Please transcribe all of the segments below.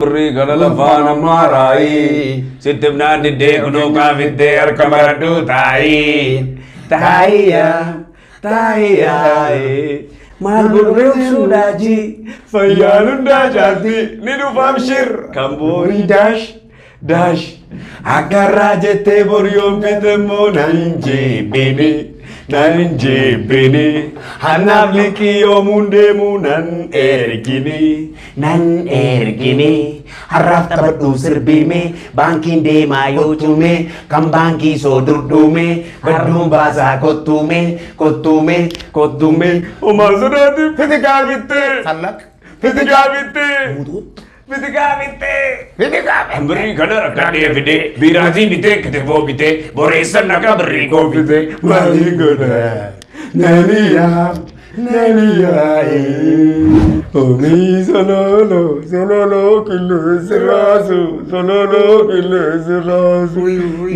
Birrii gara lafaa namaa raayi. Sitti himnaan diddee kunoo kaafittee harka maradhuu taayi. Taayiyaa taayiyaa. Maal godhuree obsuudhaaji. Fayyaan hundaa caalti ni dhufaam shir. Kan boorii daash daash. Akkarraa jettee bor yoon fite immoo nan jibbini. Nan jibbini. Hannaaf liqii yoomuun deemu nan ergini. Nan ergini har'aaf taphadhu sirbiime baankiin deemaa yoo tume kan baankii soo durduume badduun baasaa kottuume kottuume kottuume. Homaa sodaatiin fitikaa bittee. Sallaq. Fitikaa bittee. Fitikaa bittee. Fitikaa bittee. Birrii kana rakkadhee fidee biiraatii bitee kitifoo bitee boreessan nagaa birrii koo fitee maalii godha. Naniyaa naniyaa omii sololo sololo qilleensi raasu sololo qilleensi raasu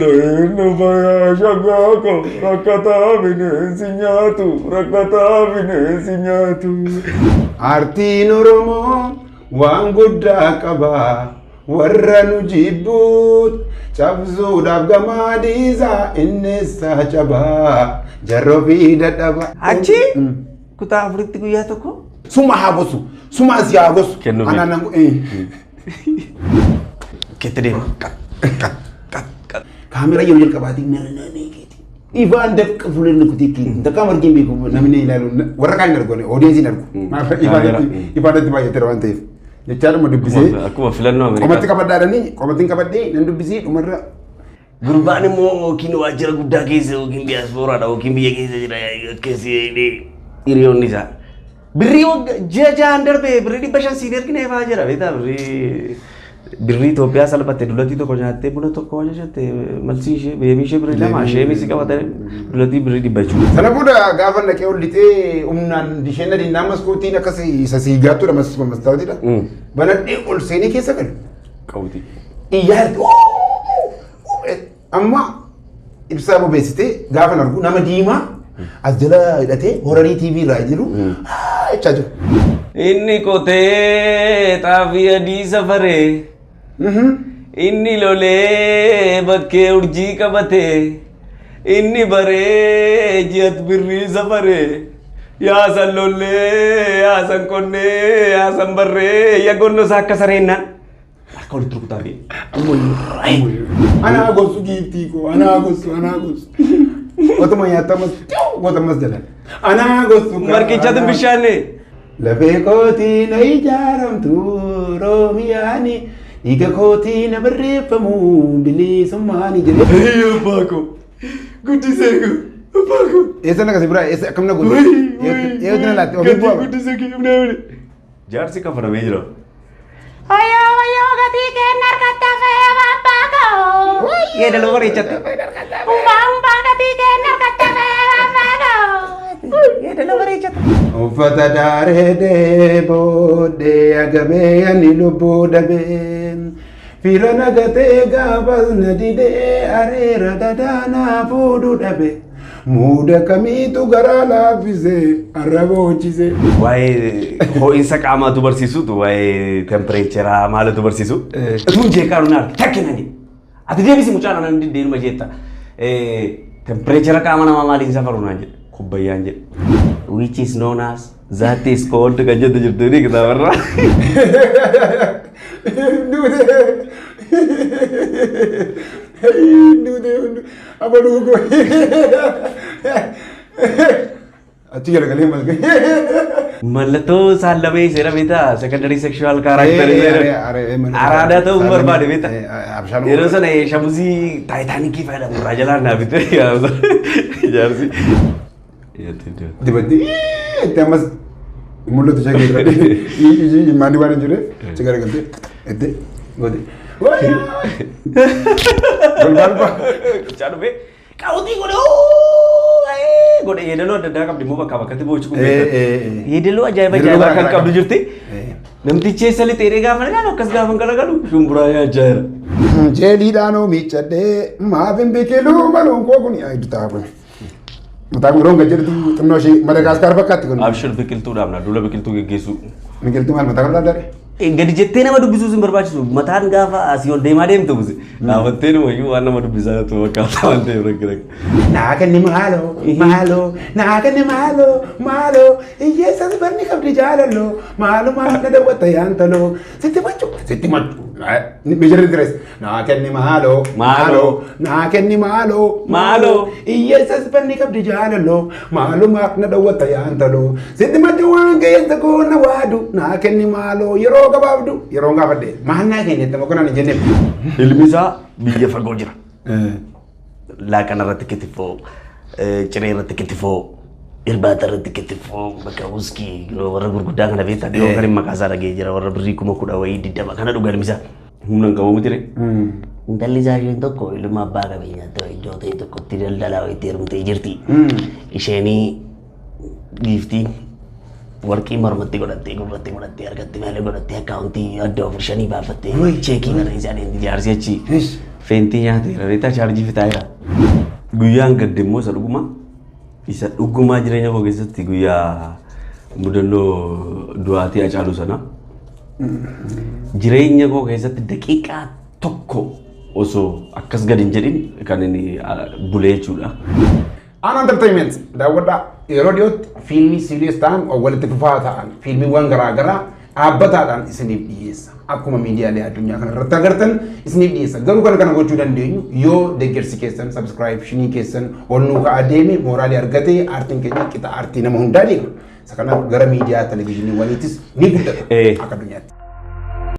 lo'een bayaa shagaako rakkataa bineensi nyaatu rakkataa bineensi nyaatu. Aartiin Oromoo waan guddaa qaba. Warra nu jibbuut cabsuudhaaf gamaa dhiisaa innis cabaa jarroo fi dadhaba. Achi kutaa afuritti guyyaa tokko. Suma haa gosu, suma asii haa gosu. Kennuufi. Anaan nan Ketti deema. Qat qat qat qat. Kaameraa yeroo jalqabaatiin na na keeti. Ifaan dafqa fuullee kutee keeti. Takka margin beeku namni ilaalu warra kaan hin argu odeessi hin argu. Ifaan itti baay'ateera waan ta'eef. Jechaadhuma dubbisee. Akkuma filannoo Qomatti Ameerikaa. qabadhaadhanii qomattiin qabadhee nan dubbisee dhumarra. Gurbaan immoo yookiin waajjira guddaa keessa yookiin diyaaspooraadha yookiin biyya keessa jira akkasii hiriyoonni isaa. Birrii waggaa ji'a ja'aan darbe birrii 500 siin ergine fa'aa jira beektaa birrii Itoophiyaa salphatte dulatii tokko nyaattee buna tokko ajajatte malsii ishee beemii ishee birrii 2 ishee si qabatee dulatii birrii 100 jechuudha. Sana booda gaafa naqee ol lixee humnaan isheen adiin maskootiin akkas isa siigaattuudha mastaawatiidha. Banadhee ol seenee keessa galu. Qawwiti. Iyyaa amma ibsaa bobeessitee gaafa argu nama diimaa as jala hidhatee horarii TV irraa jiru jechaa jiru. Inni qotee xaafii adii safaree. Inni lolee bakkee urjii qabatee. Inni baree ji'at birrii safaree. Yaasan lollee, yaasan qonnee, yaasan barree, yaa gonno isaa akka sareennaan. Harka walitti rukutaa fi. Anaa gosu giiftii koo anaa gosu anaa gosu. Otuma nyaatamas gootamas jalan. Anaa gosu. Marqichatu bishaanne. Lafee kootii na ijaaramtu Oromiyaani dhiiga kootii na barreeffamu bilisummaani jedhee. Ayyo abbaa koo guddisee koo abbaa koo. Eessa na kasi biraa eessa akkam na godhe? Eessa na laatte ofii bu'aa. Guddisee kee ibnaa Jaarsi kafanamee jira. Wayyoo wayyoo gatii kenna harkatti hafee babbaa koo. Yeedaloo bareechatte. Umbaa umbaa gatii kenna harkatti hafee babbaa koo. Yeedaloo bareechatte. Uffata daaree booddee agabee ani lubbuu dhabee. Fira nagatee gaafas na didee areera dadaanaa fuudhu dhabe. Muuda kamiitu garaa laaffisee arraba hojjisee. Waa'ee ho'iinsa qaamaatu barsiisutu waa'ee tempireecheraa maalatu barsiisu. Utuun jeeqaa nuun arge takki nani. Ati deebisi mucaan anan diddeeruma jeetta. Tempireechera qaama namaa maaliin safaru naan jedhe kubbayyaan jedhe. Which is known as that is called kan jettu jirtu ni kitaabarraa. Duute. Duute abaluu koo. Achi galagalee mas gahe. Mallattoo saallamee seera beektaa secondary sexual character araadaa ta'uu barbaade beektaa. Yeroo sana shamuzii taayitaanikii fayyadamu irraa jalaan naa bitee jaarsi. Dibaddee itti ammas mul'atu ishee keessa maanni waan hin jirreef achi garagaltee itti goote. Golbaalba. Mucaa dhufee qaawwatii godhe godhe yeedaloo adda addaa qabdi immoo bakkaa bakkatti boochi kun beektan. Yeedaloo ajaa'iba ajaa'ibaa kan qabdu jirti. Namtichi eessa lixeeree gaafa ilaalu akkas gaafa garagalu shumburaa nyaachaa jira. Jeeliidhaan miiccadhee maaf hin biqiluu maluun koo kun ta'a kun. Mataa kun roonga jedhutu xinnoo ishee Madagaskar fakkaatti kun. Abshir biqiltuu dhaabna duula biqiltuu geggeessuu. Biqiltuu maal mataa kun dhaabdare? Gadi jettee nama dubbisuus hin barbaachisu. Mataan gaafa asii ol deemaa deemtu buse. Dhaabattee wayyuu waan nama dubbisaa jirtu fakkaata waan ta'eef rakkina. Naa kenni maaloo maaloo naa kenni maaloo maaloo hiyyeessas barni qabdi jaalaloo maalumaaf na daawwatta yaantaloo sitti machu sitti machu. Meeshaan dires naa kenni maaloo maaloo naa kenni maaloo maaloo hiyyeessas barni qabdi jaalaloo maalumaaf na daawwatta yaantaloo sitti machu waan keessa koo na waadu naa kenni maaloo yeroo gabaabdu yeroo gaafadhe maal naa kenni itti mokonaan hin jennee. Ilmi isaa biyya fagoo jira. Laaqana irratti kitifoo, ciree irratti kitifoo, irbaata irratti kitifoo, bakka wuskii warra gurguddaa kana beektaa dhiyoo kan maqaa isaa dhagee jira warra birrii 10,000 wayii 20 kana dhugan isaa. Humna hin qabu miti. Intalli isaa isheen tokko ilma abbaa qabeenyaa iddoo ta'e tokkotti daldalaa wayiitti heerumtee jirti. Isheenii giiftii warqii mormatti godhattee gurratti godhattee harkatti maalee godhattee akkaawuntii adda 4-5 baafattee cheekii barreessaa deemti jaarsi achi. Feentii nyaateera reetaa chaarjii fixaa jira. Guyyaan gadde immoo isa dhugumaa jireenya koo keessatti guyyaa mudannoo du'aatii Hacaaluu sana. Jireenya koo keessatti daqiiqaa tokko osoo akkas gadi hin jedhin kan inni bulee jechuudha. Aan Entertainment daawwadhaa yeroo dhiyootti fiilmii siiriyees ta'an walitti fufaa ta'an fiilmiiwwan garaagaraa dhaabbataadhaan isiniif dhiyeessa. Akkuma miidiyaalee addunyaa kana irratti agartan isiniif dhiyeessa. Garuu kana kana gochuu dandeenyu yoo deeggarsi keessan sabskiraayibshinii keessan ol nuu ka'aa deeme mooraalii argatee aartiin keenya qixa aartii nama hundaa deema. Isa kanaaf gara miidiyaa televezyiinii waliittis ni guddata akka addunyaatti.